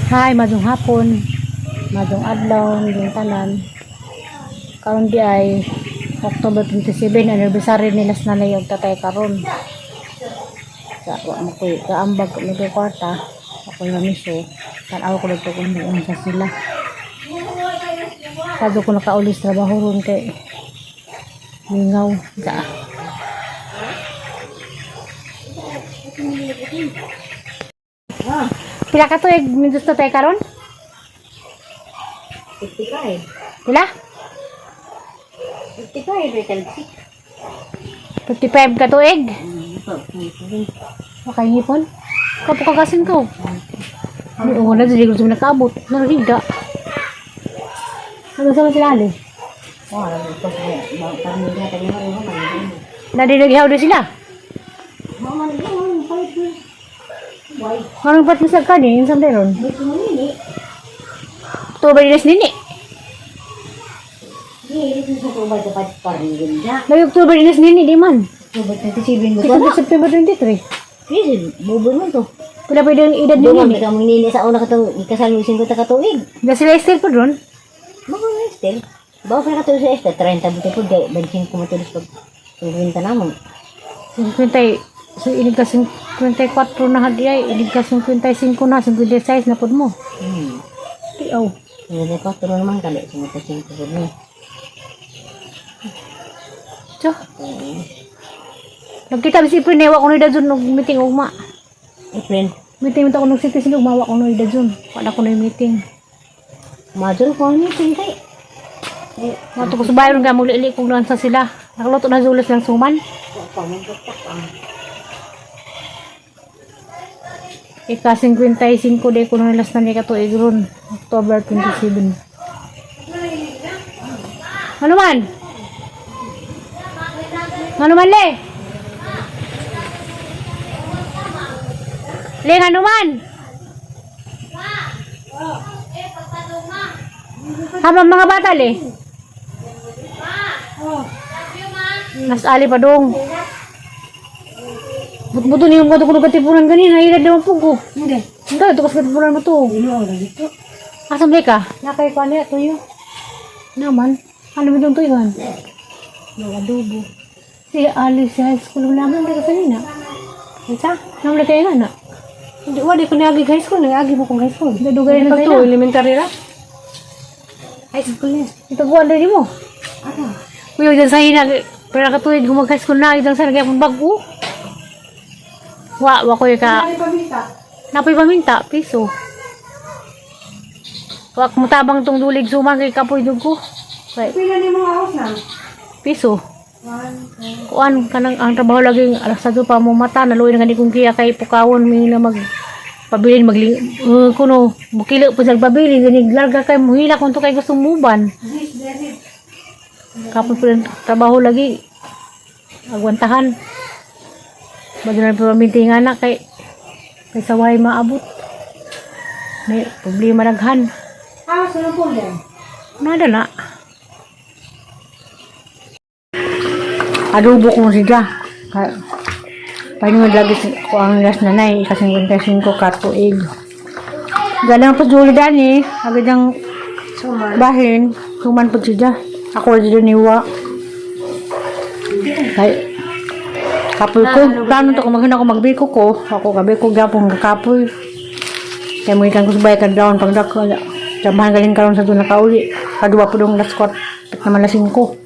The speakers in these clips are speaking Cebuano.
Hi, madung hapon, madung adlaw, madung tanan. Karon di ay October 27, anniversary nila sa nanay ug tatay karon. Sa wa mo koy kaambag ko may kwarta, ako mamiso. Tan-aw ko dito kung unsa sila. Kado ko nakauli sa trabaho ron kay mingaw sa. Pila ka tuig mindos na tayo karon? 55. Pila? 55, may 55 ka tuig. Okay, ngipon. Kapukagasin ko. Ay, oo na, hindi ko sa nakaabot. Narahiga. Ano sa sila, Ali? Oh, alam ko sa pamilya tayo mo rin man. Nadinaghaw din sila. Mama ni mo palit ni. Why? Anong ba't masag ka ni? Yung samday ron? May kumini. October dinas nini. Di ito sa tubay dapat paringin na. May October dinas nini, di man. October 27 mo to. September, September 23. Please, bubon mo to. Pila pa yung edad ni Duman nini. ka mong nini sa una katong ikasal mo 50 ka tuig. Na sila still po doon. Mga Esther. Bawo pa ka tuig sa Esther 30 buti po gay 25 mo tulos pag 50 na mo. 50, so inig ka 54 na hadi ay, inig ka 55 na, 56 na po mo. Di, oh. 54 naman kali 55 po ni. So, nagkita si April, newa ko na edad dun, meeting ugma. April. Meeting mo ko nung city sino ugma, wa ko na edad dun. Wala ko na yung meeting. Major ko ni tingkay. Mato ko sa bayan nga muli kung sa sila. Nakaluto na zulis lang suman. Ika 55 day ko na nilas na ni katuig ron. October 27. Ano man? Ano man, Le? Le, ano man? Habang mga bata, Le? Nas ali pa dong. But-buto niyo yung kuno katipunan ganina, ilad naman po ko. Hindi. Hindi, ito kasi katipunan mo to. Ano dito? Asa ba ka? Nakay ko niya, tuyo. Naman, ano mo itong tuyuhan? Mga adobo. Si Alice sa high school naman ka kanina. Unsa? Naman kayo nga na. Hindi wa di ko naagi high school, naagi mo kong high school. Nadugay na Pag tayo. elementary ra. High school niya. Ito ko ano mo. Ano? Kuya, dyan sa hina, pero katuig, gumag high school na, itang sa nagyapon bago. Wa, wa ko ka. Napoy paminta, piso. Wak mo tabang tong dulig sumang kay kapoy dugo. Kay Pila ni mga house na? piso. Kuan kanang ang trabaho lagi alas sa pa mo mata naluoy na gani kong kiya kay pukawon mi na mag pabilin magling kuno mukilo po sa pabilin gani larga kay muhila kung to kay gusto muban. Kapon po yung trabaho lagi agwantahan. Bagay na paminti nga na kay kay saway maabot. May problema daghan. Ah, sa po yan. Nada na. Adobo ko siya. Paano lagi ko ang last nanay, kasing 55 ka tuig. Galang po Julie Dani, agad ang Suman. bahin, suman po siya. Ako dito niwa. Kay kapoy ko, plano to kung ako magbiko ko. Ako gabi ko gapong kapoy. Kaya mo ikan ko subay ka down pag dako. Jamahan galing karon sa doon nakauli. Kadua po dong last kwat naman lasing ko.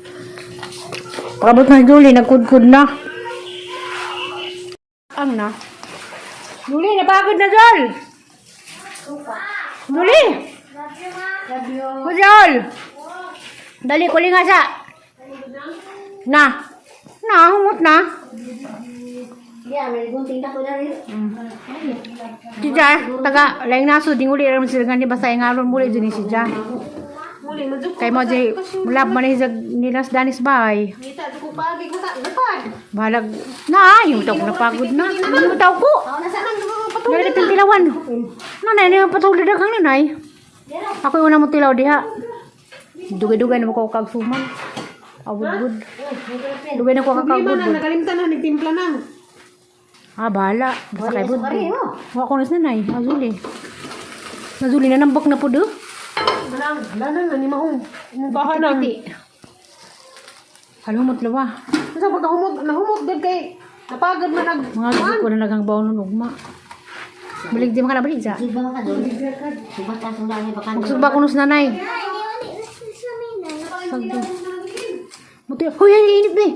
Pakabot na Julie, nagkudkud na. Ang na. Julie, napagod na Jol! Julie! Jol! Dali, kuli nga sa. Na. Na, hungot na. Yeah, may gunting na ko na rin. Si Ja, taga, laing naso, ding uli, aram sila gani, basta ingaron muli, dyan si Ja. Kay mo, Jay, mula man ni nilas danis bay. Balag, na, yung tao ko napagod na. Yung tao ko. Dali ka tilawan. Nanay, ano yung patulad kang nanay? Ako yung una mo tilaw diha. Dugay-dugay na mo ko kag suman. Awud-wud. Dugay na ko kag na, nakalimtan na, nagtimpla na. Ah, bahala. Basta kay bud. Wa ko nas nanay, azuli. Nazuli na nambak na po do. Wala na, ni maong. Baha na. Halumot lawa. Sa pagkahumot, nahumot gud kay napagod man nag Mga gusto ko na naghangbaw nun ugma. Balik di makana balik sa. Suba ka doon. Suba ka sa langit baka. Magsugba ko nus nanay. Sagdo. Muti, huy, ay, init ba eh.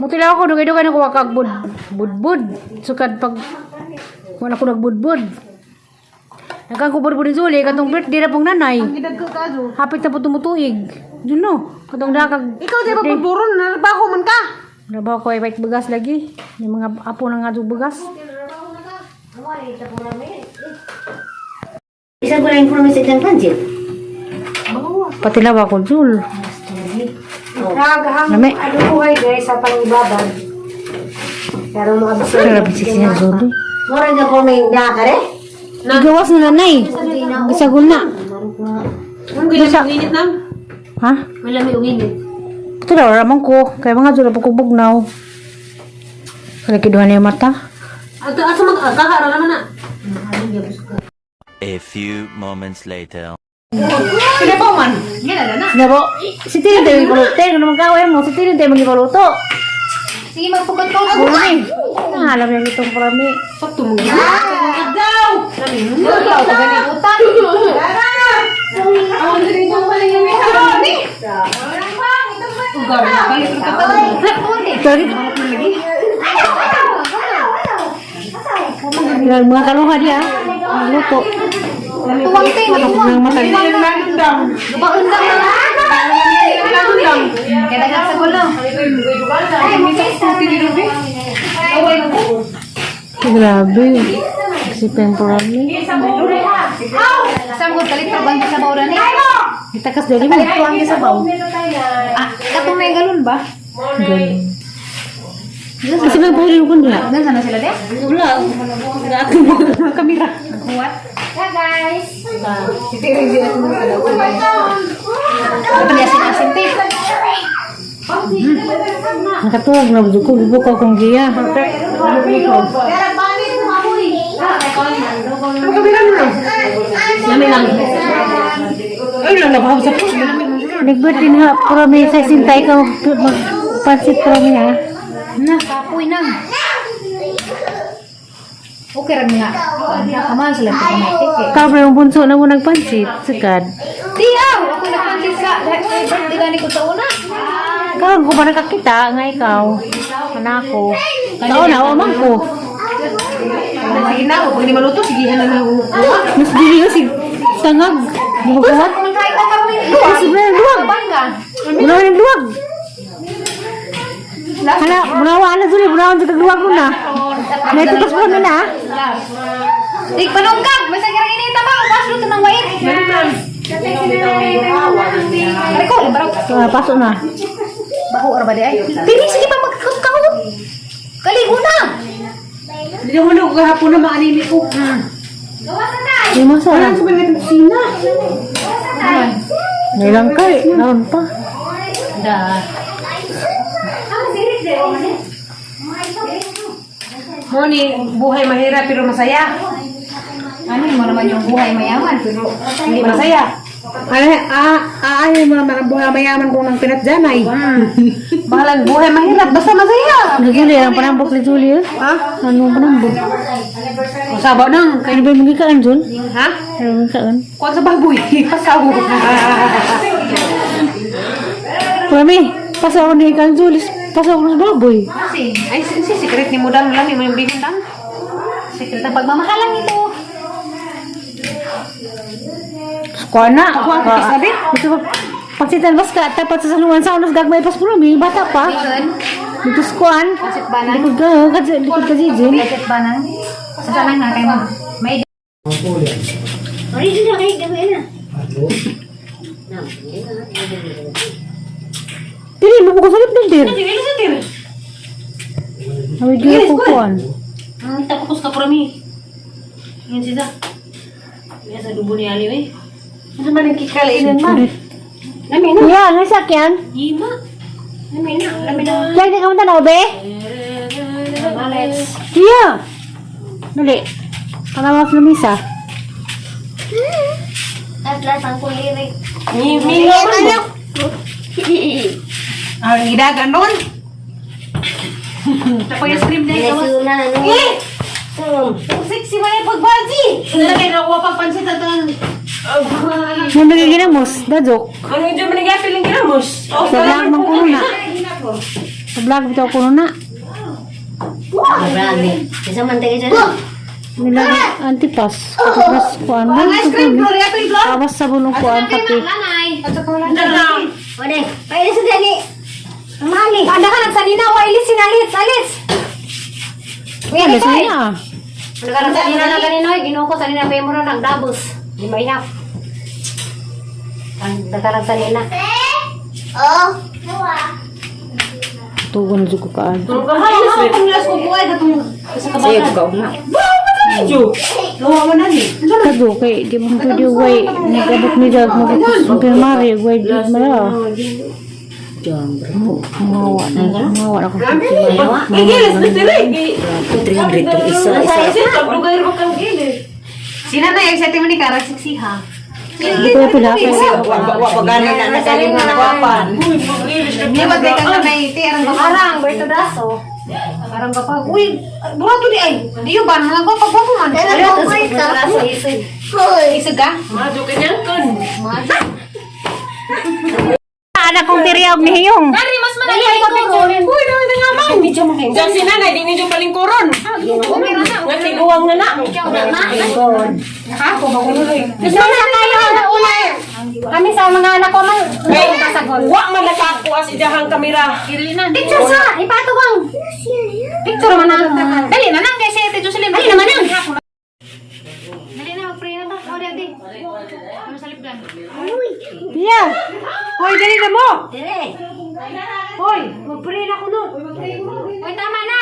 Muti lang ako, dugay-dugay na kuha kag bud, budbud. Sukad pag, wala ko nagbudbud. Nagkang kubudbud ni Zuli, katong birthday na pong nanay. Gidad ko kaso. Hapit na po tumutuig. Yun no, katong dakag. Ikaw di ba pagburon, narabaho man ka. Nabaw ko ay white bugas lagi. Yung mga apo na nga bugas. Isa ko lang informe sa isang pansit. Patilaw ako, Jul. Naghang Lami. ano buhay guys sa pangibabag. Pero mga Sarap si siya, Zul. Mura na ko may nakare. Igawas na nanay. Isagol na. Ang gilan init nang. Ha? Malami uminit. Ito daw, ramang ko. Kaya mga Jul, ako bugnaw. Kalakiduhan na yung mata. Ato aso mag kahara naman na. A few moments later. Pwede pa man. Yan na na. Nga po, si Tirin tayo magipaluto. Ano naman kawin mo? Si Tirin tayo magipaluto. Sige magpukot ko. Uy, alam niya itong parami. Sakto mo. Daw. Daw pagani utak. Sorry. Yung mga kaluha diya. Magluto. Tuwang tayo, Tapos ng mata. Grabe. Si Pemporami. Sa mga kalit pa bang sa baw ni? Itakas dali mo. Tuwang sa baw. Ah, katong may galon ba? Ganun. Kasi may buhay ko nila. Ganun sana sila de? Wala. Ako mo ang kamera. What? Yeah, guys. Ito niya sinasin te. Nakatuwag na ko. Buko akong giya. Ay lang nabahaw sa puso. Nag-birthday na pero may sa sintay ka magpansit pero may ha. Na, kapoy na. Okay ra nga. Kaman sila pa eh. Ikaw ba yung bunso na mo nagpansit? Sukad. Tiyaw, ako nagpansit sa dahil birthday gani ko sa una. Karon ko ba nakakita nga ikaw? Anak ko. Ikaw na, o man ko. Sige na, pag di maluto, sigihan na na. Mas dili ko si tangag. Di mo kuhat. Kung kain ka karon Mas luwag. Luwag. Bangga. Munawan yung luwag. Hala, munawa ala zuli, munawan sa kagluwag mo na. Naitutos mo na. Tik panungkag, basta kira inita ba? Upas luto ng wait. Aray ko, baraw. Ah, pasok na. Baho ra ba di ay? Pili sige pa magkakahon. Kaligo na. Hindi mo na kahapon na maanimi ko. Di mo sa. Sa mga kusina. Nilang kay, naon pa. Moni, buhay mahirap pero masaya. Ano mo naman yung buhay mayaman pero Hindi masaya. Ay, ah, ah, mo naman ang buhay mayaman kung nang pinatjanay. Bahalang buhay mahirap, basta masaya. Naguli ang panambok ni Julie. Ha? Ano ang panambok? Usaba nang. Ano ba yung magikaan, Jul? Ha? Ano yung magikaan? Kuwan sa baboy, pasaw. Mami, pasaw ni ikan, Jul. Pasaw ko sa baboy. Ay, si secret ni Mudang lang, yung bihon dang. Secret ang pagmamahalan ito. Kuha na. Kuha ka, sabi? Ito pa. Pasitan bas ka, tapat sa sanuan sa unos gagmay pas puro, may bata pa. Dito sa kuan. Pasit ba na? Likod ka, likod ka, Jijin. Pasit ba na? Sa lang na kay ma. May Original kay gawin na. Dili, mo ko salip din dir. Awi di ako kuan. Ang tapos ka prami. Yan siya. Yan sa dubo ni Ali, eh. Ano man ang kikalainan man? Lami na. Kuya, ano yung sakyan? Ima. Lami na, lami na. Lagi ka mo tanaw, be? Let's. Tiya! Dali. Palawas na misa. Atlas ang kulirik. Mingaw man mo. Ang gidagan nun. Tapos yung stream na ikaw. Suna na nung. Eh! Sum. Sexy ba yung pagbaji? Nalagay na ako pang pansit at ang... Mo nagiginamos, dadok. Ano yung man nagyapil ng ginamos? Sa vlog man kuno na. Sa vlog bitaw kuno na. Grabe. Isa man tayo dyan. Nilagay antipas. Antipas kuan. Ang ice cream, Gloria, ito yung Tawas sa bunong kuan kape. Ode, pailis sa dani. Mali. Ada ka nagsanina, wa ilis sinalit, alis. Alis na niya. Ano ka nagsanina na ganinoy, Ginoo ko sanina pa mo na nagdabos. Di mainap. Ang daga nagsanina. Tugon jud ko kaan. Kado kay di mo pwede way nagabot ni jag mag-infirmary way jud mara. Mawa na, mawa na ko. Gigilis na sila eh. 300 tong isa. Isa. Sina na yung sa mo ni Kara siksiha. Hindi ko pila kay Wa pa gani na nakalim na wapan. Ni wag kay kang nanay ti arang arang berto daso. Arang kapag uy, burato di ay. Diyo ba mga gwapa gwapo man. Isog ka? Madyo kanyang kun. Anak kong tiriyaw ni Hiyong. Dari mas malaki ko picture. Uy, naman na nga man. Diyan si nanay, di ninyo palingkuron. Nga tiguang na na. Kami sa mga anak ko man. Kay, wa man nakakuha si diyahang kamera. Picture sa, ipato bang. Picture man na. Dali na nang kay si Ate Jocelyn. Dali naman nang. Dali na mag-pray na ba? Oh, dati. Ano sa lipdan? Tiya. Hoy, dali na mo! Dire. Hoy, mag-pray na kuno. Uy, tama na.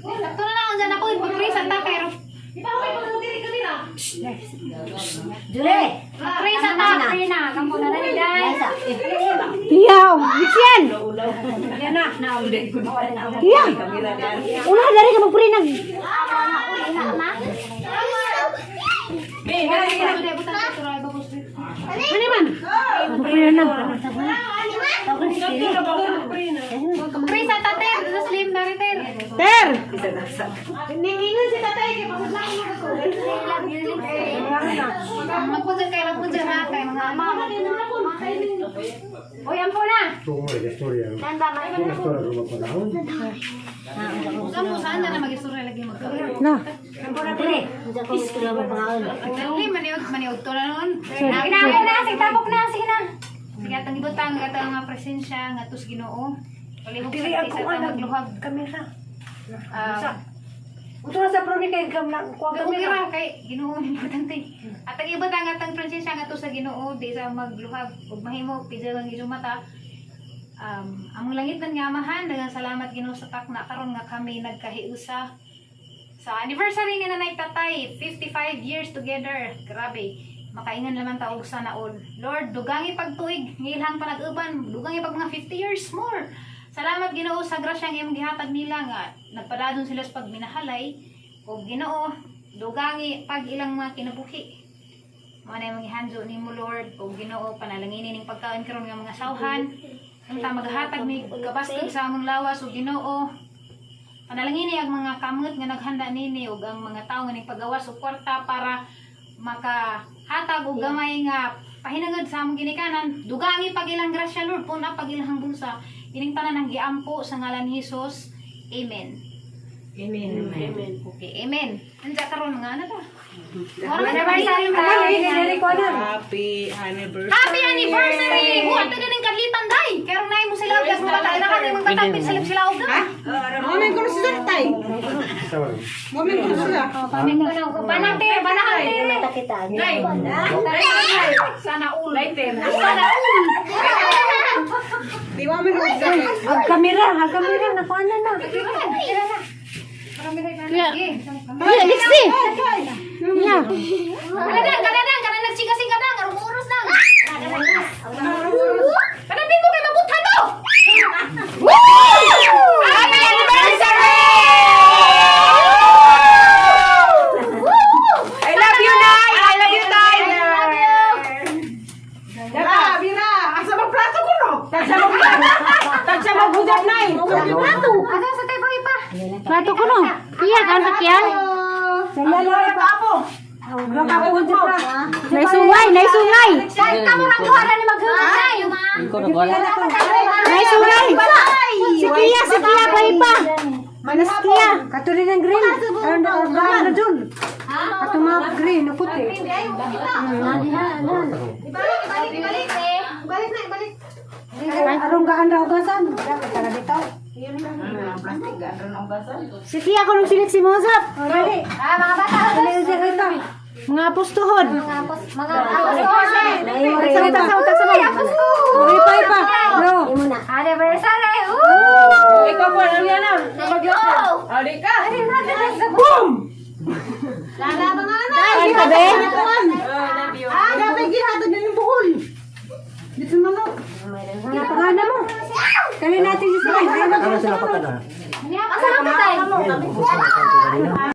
Sakto na lang dyan ako. Mag-pray sa ta pero. Dire. Mag-pray sa ta. Pray na. Kampo na na ni Day. Tiya, Bixien. Tiya. Una dari ka magpuri nag. Ano man? Magpuri na. Pray sa ta, Ter. Sa slim na rin, Ter. Ter. Magpunjal kayo, magpunjal ha. Kayo mga ama. Uy, ampo na. Saan mo saan na na mag-istorya lagi magkaroon? Na. Dire. Unsa ko istorya mo pangaon. Dali, maniod, maniod to na noon. Sige na, sige na, sige, tapok na, sige na. Sige, atang ibutang, atang nga presensya, nga tos Ginoo. Palihog sa sa atang magluhag. Kamera. Ah, Uto na sa probi kay gam na kuha Kamera kay Ginoo importante. Atang ibutang atang presensya nga sa Ginoo di sa magluhag ug mahimo pizza lang mata. Among langit nan nga amahan, daghang salamat Ginoo sa takna karon nga kami nagkahiusa sa anniversary ni Nanay Tatay, 55 years together. Grabe. Makaingan naman ta og sana all. Lord, dugangi pagtuig, ngilhang panag-uban, dugangi pag mga 50 years more. Salamat Ginoo sa grasyang imong gihatag nila nga nagpadadon sila sa pagminahalay ug Ginoo, dugangi pag ilang mga kinabuhi. Mao na imong gihanjo nimo Lord ug Ginoo panalanginin ning pagkaon karon nga mga sawhan. Unta maghatag ni kabaskog sa among lawas ug Ginoo. Panalangini ang mga kamot nga naghanda nini ug ang mga tawo nga nagpagawas og kwarta para makahatag og gamay nga pahinangod sa among ginikanan. Dugangi pag ilang grasya Lord, puna pag ilang bulsa. Ining tanan ang giampo sa ngalan ni Hesus. Amen. Amen. Amen. Okay, amen. Anja karon mga ano to? Happy anniversary. Happy anniversary! Huwag ito din ang kadlitan, day! Kaya rin na mo sila, gas mo bata, na kami mga batapin sila sila og na. Moment ko na sila tay. Moment ko na sila. Pamin ko na, banate, banate! Mata kita. Sana all. Sana all. Di wa man og Ang kamera, ang kamera nakuha na na. Kaya, Tiya, Lixie. Tiya. Kanadang, kanadang, kanadang nagsigasing kadang, arong oras lang. Kanadang mo kay mabuthan mo! Happy anniversary! Plato ko no. Kiya kan sa kiya. Naisungay, naisungay. Kamu rang duha na ni maghungay. Naisungay. Si Kia pa ipa. Manas Kia. Katulad ng green. Ano na dun? Ato mga green, na puti. Ibalik, ibalik, ibalik. Ibalik na, ibalik. Arong gaan raw gasan. Dapat ka dito. Si Kia ko nung silit si Mozart. Dali. Ah, mga bata. Dali dito. Mga apostohon. Mga apostol. Sa sa utak sa mga. Oh, ipa ipa. Bro. Anniversary. Woo! Ikaw po, ano yan ah? Go! Ali ka! Boom! Lala mga anak. Kan ka be? Ah, dapat gihatag na yung buhol. Dito manok. Napakana mo. Kali natin si Sila. Asa ka tayo?